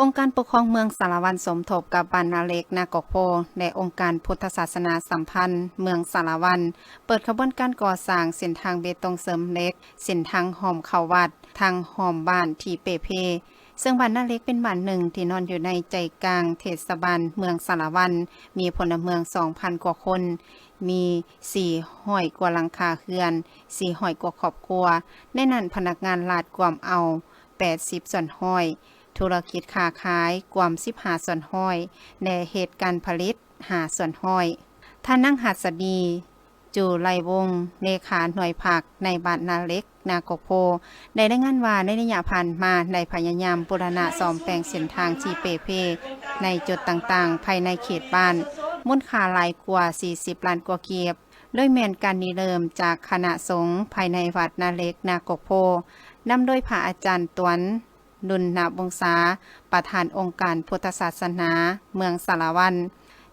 ອົງການປົກຄອງເມືອງສາລະວັນສົມທົບກັບບ້ານນາເຫຼັກ ນາກອກໂພ ແລະ ອົງການພຸດທະສາສະໜາສຳພັນເມືອງສາລະວັນ ເປີດຂະບວນການກໍ່ສ້າງເສັ້ນທາງເບຕົງເສີມເຫຼັກ ເສັ້ນທາງອ້ອມເຂົ້າວັດ ທາງອ້ອມບ້ານທີ່ເປ່ເພ ເຊິ່ງບ້ານນາເຫຼັກເປັນບ້ານໜຶ່ງທີ່ນອນຢູ່ໃນໃຈກາງເທດສະບານເມືອງສາລະວັນ ມີພົນລະເມືອງສອງພັນກວ່າຄົນ, ມີສີ່ຮ້ອຍກວ່າຫຼັງຄາເຮືອນ, ສີ່ຮ້ອຍກວ່າຄອບຄົວ, ໃນນັ້ນພະນັກງານລັດກວມເອົາແປດສິບສ່ວນຮ້ອຍ, ທຸລະກິດຄ້າຂາຍກວມສິບຫ້າສ່ວນຮ້ອຍ ແລະ ເຮັດການຜະລິດຫ້າສ່ວນຮ້ອຍ. ທ່ານນາງ ຫັດສະດີ ຈູໄລວົງ ເລຂາໜ່ວຍພັກໃນບ້ານນາເຫຼັກ ນາກອກໂພ ໄດ້ລາຍງານວ່າ ໃນໄລຍະຜ່ານມາໄດ້ພະຍາຍາມບູລະນະສ້ອມແປງເສັ້ນທາງທີ່ເປ່ເພໃນຈຸດຕ່າງໆ ພາຍໃນເຂດບ້ານ ມູນຄ່າຫຼາຍກວ່າສີ່ສິບລ້ານກວ່າກີບ, ໂດຍແມ່ນການລິເລີ່ມຈາກຄະນະສົງພາຍໃນວັດນາເຫຼັກ ນາກອກໂພ ນຳໂດຍພະອາຈານຕວນ ດຸນນະວົງສາ ປະທານອົງການພຸດທະສາສະໜາເມືອງສາລະວັນ,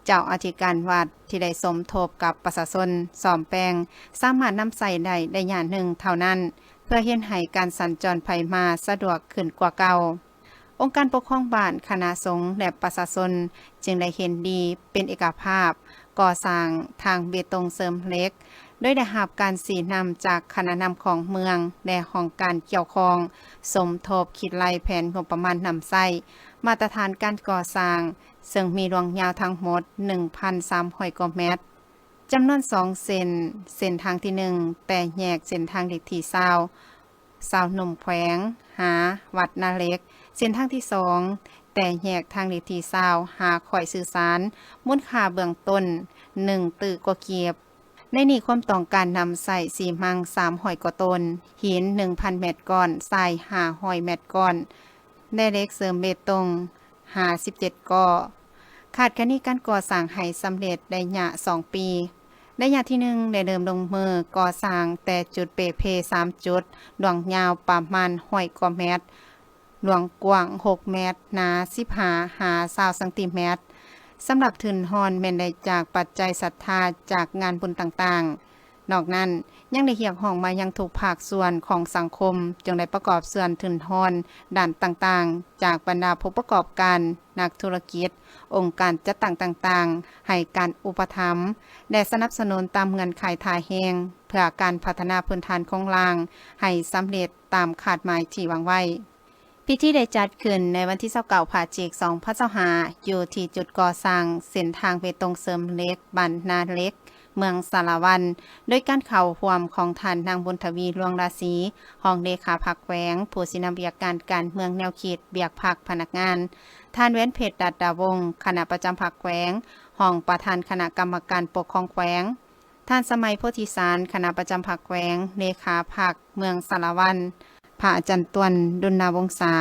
ເຈົ້າອະທິການວັດທີ່ໄດ້ສົມທົບກັບປະຊາຊົນສ້ອມແປງ ສາມາດນຳໃຊ້ໄດ້ໄລຍະໜຶ່ງເທົ່ານັ້ນ ເພື່ອເຮັດໃຫ້ການສັນຈອນໄປມາສະດວກຂຶ້ນກວ່າເກົ່າ. ອົງການປົກຄອງບ້ານ, ຄະນະສົງ ແລະ ປະຊາຊົນຈຶ່ງໄດ້ເຫັນດີເປັນເອກະພາບ ກໍ່ສ້າງທາງເບຕົງເສີມເຫຼັກ ໂດຍໄດ້ຮັບການຊີ້ນຳຈາກຄະນະນຳຂອງເມືອງ ແລະ ຫ້ອງການກ່ຽວຂ້ອງ ສົມທົບຄິດໄລ່ແຜນງົບປະມານນຳໃຊ້ ມາດຕະຖານການກໍ່ສ້າງ ເຊິ່ງມີລວງຍາວທັງໝົດໜຶ່ງພັນສາມຮ້ອຍກວ່າແມັດ, ຈຳນວນສອງເສັ້ນ, ເສັ້ນທາງທີໜຶ່ງ ແຕ່ແຍກເສັ້ນທາງເລກທີຊາວ ຊາວໜຸ່ມແຂວງ ຫາວັດນາເຫຼັກ, ເສັ້ນທາງທີສອງ ແຕ່ແຍກທາງເລກທີຊາວ ຫາຄ້ອຍສື່ສານ, ມູນຄ່າເບື້ອງຕົ້ນໜຶ່ງຕື້ກວ່າກີບ. ໃນນີ້ຄວາມຕ້ອງການນຳໃຊ້ຊີມັງສາມຮ້ອຍກວ່າໂຕນ, ຫີນໜຶ່ງພັນແມັດກ້ອນ, ຊາຍຫ້າຮ້ອຍແມັດກ້ອນ ແລະ ເຫຼັກເສີມເບຕົງ ຫ້າສິບເຈັດກໍ. ຄາດຄະເນການກໍ່ສ້າງໃຫ້ສຳເລັດໄລຍະສອງປີ. ໄລຍະທີໜຶ່ງໄດ້ເລີ່ມລົງມືກໍ່ສ້າງແຕ່ຈຸດເປ່ເພສາມຈຸດ, ລວງຍາວປະມານຮ້ອຍກວ່າແມັດ, ລວງກວ້າງຫົກແມັດ, ໜາສິບຫ້າຫາຊາວຊັງຕີແມັດ. ສຳລັບທຶນຮອນແມ່ນໄດ້ຈາກປັດໄຈສັດທາຈາກງານບຸນຕ່າງໆ. ນອກນັ້ນ, ຍັງໄດ້ຮຽກຮ້ອງມາຍັງທຸກພາກສ່ວນຂອງສັງຄົມ ຈົ່ງໄດ້ປະກອບສ່ວນທຶນຮອນດ້ານຕ່າງໆ ຈາກບັນດາຜູ້ປະກອບການ, ນັກທຸລະກິດ, ອົງການຈັດຕັ້ງຕ່າງໆ ໃຫ້ການອຸປະຖຳ ແລະ ສະໜັບສະໜູນຕາມເງື່ອນໄຂທ່າແຮງ ເພື່ອການພັດທະນາພື້ນຖານໂຄງລ່າງ ໃຫ້ສຳເລັດຕາມຄາດໝາຍທີ່ວາງໄວ້. ພິທີໄດ້ຈັດຂຶ້ນໃນວັນທີຊາວເກົ້າ ພະຈິກ ສອງພັນຊາວຫ້າ ຢູ່ທີ່ຈຸດກໍ່ສ້າງເສັ້ນທາງເບຕົງເສີມເຫຼັກ ບ້ານນາເຫຼັກ ເມືອງສາລະວັນ, ໂດຍການເຂົ້າຮ່ວມຂອງທ່ານນາງ ບຸນທະວີ ລວງລາສີ ຮອງເລຂາພັກແຂວງ, ຜູ້ຊີ້ນຳວຽກງານການເມືອງແນວຄິດວຽກພັກພະນັກງານ, ທ່ານ ແຫວນເພັດ ລັດດາວົງ ຄະນະປະຈຳພັກແຂວງ, ຮອງປະທານຄະນະກຳມະການປົກຄອງແຂວງ, ທ່ານ ສະໄໝ ໂພທິສານ ຄະນະປະຈຳພັກແຂວງ, ເລຂາພັກເມືອງສາລະວັນ, ພະອາຈານ ຕວນ ດຸນນະວົງສາ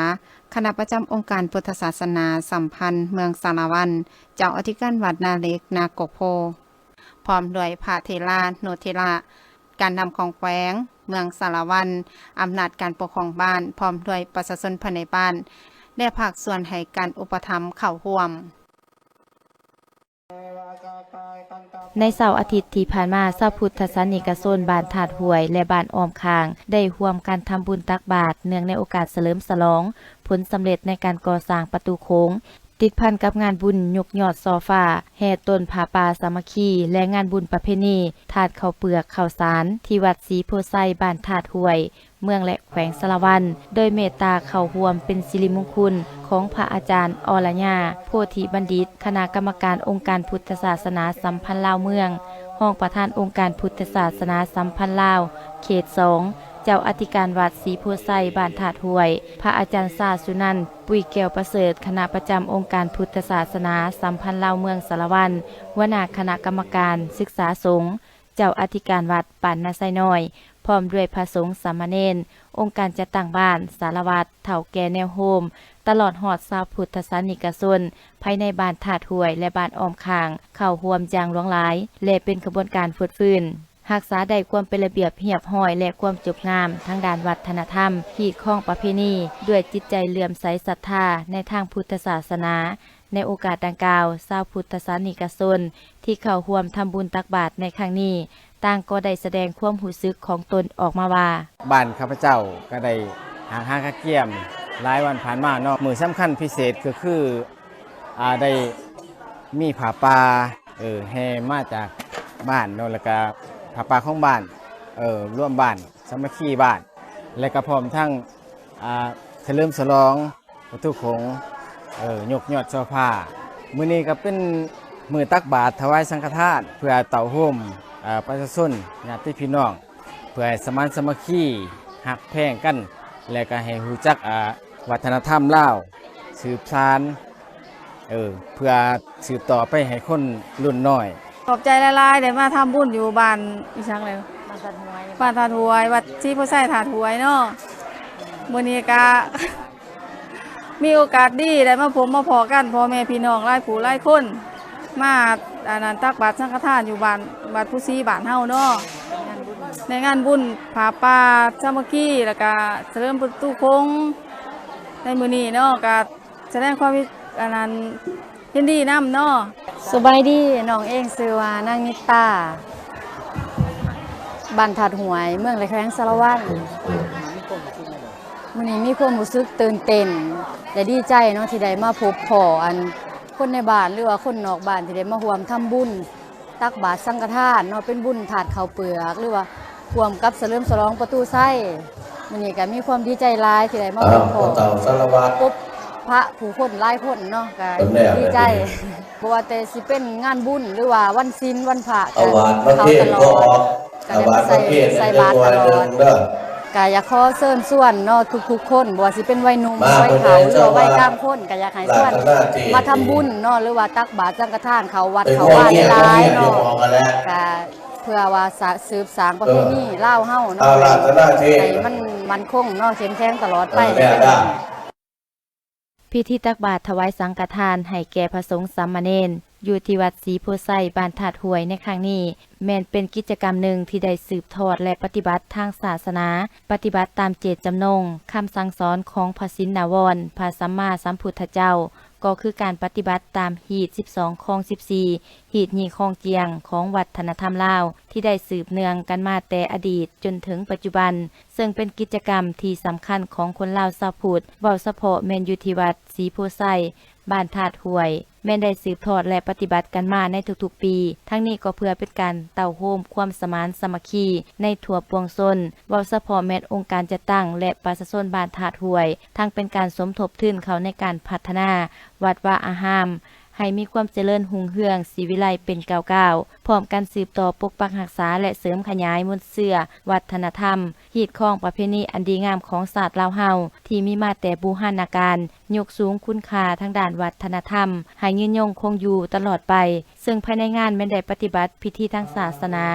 ຄະນະປະຈຳອົງການພຸດທະສາສະໜາສຳພັນເມືອງສາລະວັນ, ເຈົ້າອະທິການວັດນາເຫຼັກ ນາກອກໂພ, ພ້ອມດ້ວຍພະເຖລານຸເຖລະ, ການນຳຂອງແຂວງ, ເມືອງສາລະວັນ, ອຳນາດການປົກຄອງບ້ານ, ພ້ອມດ້ວຍປະຊາຊົນພາຍໃນບ້ານ ແລະ ພາກສ່ວນໃຫ້ການອຸປະຖຳເຂົ້າຮ່ວມ. ໃນເສົາອາທິດທີ່ຜ່ານມາ, ຊາວພຸດທະສາສະນິກະຊົນບ້ານທາດຫ້ວຍ ແລະ ບ້ານອ້ອມຂ້າງ ໄດ້ຮ່ວມກັນທຳບຸນຕັກບາດ ເນື່ອງໃນໂອກາດສະເຫຼີມສະຫຼອງຜົນສຳເລັດໃນການກໍ່ສ້າງປະຕູໂຂງ, ຕິດພັນກັບງານບຸນຍົກຍອດສໍ້ຟ້າ, ແຫ່ຕົ້ນຜ້າປ່າສາມັກຄີ ແລະ ງານບຸນປະເພນີທາດເຂົ້າເປືອກເຂົ້າສານ ທີ່ວັດສີໂພໄຊ ບ້ານທາດຫ້ວຍ ເມືອງ ແລະ ແຂວງສາລະວັນ, ໂດຍເມດຕາເຂົ້າຮ່ວມເປັນສິລິມຸງຄຸນຂອງພະອາຈານ ອລະຍາ ໂພທິບັນດິດ ຄະນະກຳມະການອົງການພຸດທະສາສະໜາສຳພັນລາວເມືອງ, ຮອງປະທານອົງການພຸດທະສາສະໜາສຳພັນລາວເຂດສອງ, ເຈົ້າອະທິການວັດສີໂພໄຊ ບ້ານທາດຫ້ວຍ, ພະອາຈານ ຊາ ສຸນັນ ປຸຍແກ້ວປະເສີດ ຄະນະປະຈຳອົງການພຸດທະສາສະໜາສຳພັນລາວເມືອງສາລະວັນ, ຫົວໜ້າຄະນະກຳມະການສຶກສາສົງ, ເຈົ້າອະທິການວັດບ້ານນາໄຊນ້ອຍ, ພ້ອມດ້ວຍພະສົງສາມະເນນ, ອົງການຈັດຕັ້ງບ້ານ, ສາລະວັດ, ເຖົ້າແກ່ແນວໂຮມ, ຕະຫຼອດຮອດຊາວພຸດທະສາສະນິກະຊົນພາຍໃນບ້ານທາດຫ້ວຍ ແລະ ບ້ານອ້ອມຂ້າງ ເຂົ້າຮ່ວມຢ່າງຫຼວງຫຼາຍ ແລະ ເປັນຂະບວນການຟົດຟື້ນ, ຮັກສາໄດ້ຄວາມເປັນລະບຽບຮຽບຮ້ອຍ ແລະ ຄວາມຈົບງາມທາງດ້ານວັດທະນະທຳ, ຮີດຄອງປະເພນີ ດ້ວຍຈິດໃຈເຫຼື້ອມໃສສັດທາໃນທາງພຸດທະສາສະໜາ. ໃນໂອກາດດັ່ງກ່າວ, ຊາວພຸດທະສາສະນິກະຊົນທີ່ເຂົ້າຮ່ວມທຳບຸນຕັກບາດໃນຄັ້ງນີ້ ຕ່າງກໍໄດ້ສະແດງຄວາມຮູ້ສຶກຂອງຕົນອອກມາວ່າ, ບ້ານຂ້າພະເຈົ້າກໍໄດ້ຫາກຫາກະກຽມ ຫຼາຍວັນຜ່ານມາເນາະ ມື້ສຳຄັນພິເສດກໍຄື ອ່າ ໄດ້ມີຜ້າປ່າ ເອີ ແຫ່ມາຈາກບ້ານເນາະ ແລ້ວກະຜ້າປ່າຂອງບ້ານ ເອີ ລວມບ້ານ ສາມັກຄີບ້ານ ແລະກະພ້ອມທັງ ອ່າ ສະເຫຼີມສະຫຼອງປະຕູຂົງ ເອີ ຍົກຍອດໂສພາ. ມື້ນີ້ກະເປັນມື້ຕັກບາດຖວາຍສັງຄະທານ ເພື່ອເຕົ້າໂຮມ ເອີ ປະຊາຊົນ ຍາດຕິພີ່ນ້ອງ ເພື່ອໃຫ້ສະໝານສາມັກຄີ ຮັກແພງກັນ ແລະກະໃຫ້ຮູ້ຈັກ ອ່າ ວັດທະນະທຳລາວ ສືບສານ ເອີ ເພື່ອສືບຕໍ່ໄປໃຫ້ຄົນລຸ້ນນ້ອຍ. ຂອບໃຈຫຼາຍໆ ໄດ້ມາທຳບຸນຢູ່ບ້ານ ອີຫຍັງແຫຼະ ບ້ານທາດຫ້ວຍ ບ້ານທາດຫ້ວຍ ວັດສີໂພໄຊທາດຫ້ວຍເນາະ. ມື້ນີ້ກະ ມີໂອກາດດີໄດ້ມາພົບມາພໍ້ກັນ ພໍ່ແມ່ພີ່ນ້ອງຫຼາຍຜູ້ຫຼາຍຄົນ ມາ ອັນນັ້ນ ຕັກບາດສັງຄະທານຢູ່ບ້ານ ວັດພູສີບ້ານເຮົາເນາະ ໃນງານບຸນຜ້າປ່າສາມັກຄີ ແລ້ວກະສະເຫຼີມປະຕູຂົງໃນມື້ນີ້ເນາະ ກະ ສະແດງຄວາມ ອັນນັ້ນ ຍິນດີນຳເນາະ. ສະບາຍດີ ນ້ອງເອງຊື່ວ່ານາງນິດຕາ ບ້ານທາດຫ້ວຍ ເມືອງ ແລະ ແຂວງສາລະວັນ. ມື້ນີ້ມີຄວາມຮູ້ສຶກຕື່ນເຕັ້ນ ແລະ ດີໃຈເນາະ ທີ່ໄດ້ມາພົບພໍ້ ອັນ ຄົນໃນບ້ານ ຫຼືວ່າຄົນນອກບ້ານ ທີ່ໄດ້ມາຮ່ວມທຳບຸນ ຕັກບາດສັງຄະທານເນາະ ເປັນບຸນທາດເຂົ້າເປືອກ ຫຼືວ່າຮ່ວມກັບສະເຫຼີມສະຫຼອງປະຕູໄຊ. ມື້ນີ້ກະມີຄວາມດີໃຈຫຼາຍທີ່ໄດ້ມາພົບພໍ້ ພົບປະຜູ້ຄົນຫຼາຍຄົນເນາະ ກະດີໃຈ. ບໍ່ວ່າແຕ່ຊິເປັນງານບຸນ ຫຼືວ່າວັນສິນວັນພະ ກະເຂົ້າຕະຫຼອດ ກະໄດ້ມາໃສ່ ໃສ່ບາດຕະຫຼອດ. ກະຢາກຂໍເຊີນຊວນເນາະ ທຸກໆຄົນ ບໍ່ວ່າຊິເປັນໄວໜຸ່ມ ໄວເຖົ້າ ຫຼືວ່າໄວກາງຄົນ ກະຢາກໃຫ້ຊວນມາທຳບຸນເນາະ ຫຼືວ່າຕັກບາດສັງຄະທານເຂົ້າວັດເຂົ້າວາຫຼາຍໆເນາະ ກະເພື່ອວ່າສະ ສືບສານປະເພນີລາວເຮົາເນາະ ໃຫ້ມັນໝັ້ນຄົງເນາະ ເຂັ້ມແຂງຕະຫຼອດໄປ. ພິທີຕັກບາດຖວາຍສັງຄະທານໃຫ້ແກ່ພະສົງສາມະເນນ ຢູ່ທີ່ວັດສີໂພໄຊ ບ້ານທາດຫ້ວຍໃນຄັ້ງນີ້ ແມ່ນເປັນກິດຈະກຳໜຶ່ງທີ່ໄດ້ສືບທອດ ແລະ ປະຕິບັດທາງສາສະໜາ, ປະຕິບັດຕາມເຈດຈຳນົງ, ຄຳສັ່ງສອນຂອງພະຊິນນາວອນ ພະສຳມາສຳພຸດທະເຈົ້າ, ກໍຄືການປະຕິບັດຕາມຮີດສິບສອງ ຄອງສິບສີ່ ຮີດຍີ່ຄອງຈຽງ ຂອງວັດທະນະທຳລາວ ທີ່ໄດ້ສືບເນື່ອງກັນມາແຕ່ອະດີດຈົນເຖິງປັດຈຸບັນ, ເຊິ່ງເປັນກິດຈະກຳທີ່ສຳຄັນຂອງຄົນລາວຊາວພຸດ, ເວົ້າສະເພາະແມ່ນຢູ່ທີ່ວັດສີໂພໄຊ ບ້ານທາດຫ້ວຍ ແມ່ນໄດ້ສືບທອດ ແລະ ປະຕິບັດກັນມາໃນທຸກໆປີ. ທັງນີ້ກໍເພື່ອເປັນການເຕົ້າໂຮມຄວາມສະໝານສາມັກຄີໃນທົ່ວປວງຊົນ, ເວົ້າສະເພາະແມ່ນອົງການຈັດຕັ້ງ ແລະ ປະຊາຊົນບ້ານທາດຫ້ວຍ, ທັງເປັນການສົມທົບທຶນເຂົ້າໃນການພັດທະນາວັດວາອາຮາມ ໃຫ້ມີຄວາມຈະເລີນຮຸ່ງເຮືອງສີວິໄລເປັນກ້າວໆ, ພ້ອມກັນສືບຕໍ່ປົກປັກຮັກສາ ແລະ ເສີມຂະຫຍາຍມູນເຊື້ອວັດທະນະທຳ, ຮີດຄອງປະເພນີອັນດີງາມຂອງຊາດລາວເຮົາ ທີ່ມີມາແຕ່ບູຮານນະການ, ຍົກສູງຄຸນຄ່າທາງດ້ານວັດທະນະທຳ ໃຫ້ຍືນຍົງຄົງຢູ່ຕະຫຼອດໄປ. ເຊິ່ງພາຍໃນງານແມ່ນໄດ້ປະຕິບັດພິທີທາງສາສະໜາ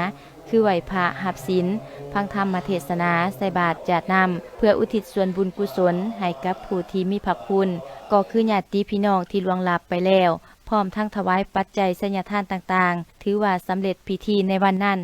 ຄືໄຫວ້ພະ, ຮັບສິນ, ຟັງທຳມະເທດສະໜາ, ໃສ່ບາດ, ຈາດນ້ຳ ເພື່ອອຸທິດສ່ວນບຸນກຸສົນໃຫ້ກັບຜູ້ທີ່ມີພະຄຸນ ກໍຄືຍາດຕິພີ່ນ້ອງທີ່ລ່ວງລັບໄປແລ້ວ, ພ້ອມທັງຖວາຍປັດໄຈໄຊຍະທານຕ່າງໆ ຖືວ່າສຳເລັດພິທີໃນວັນນັ້ນ.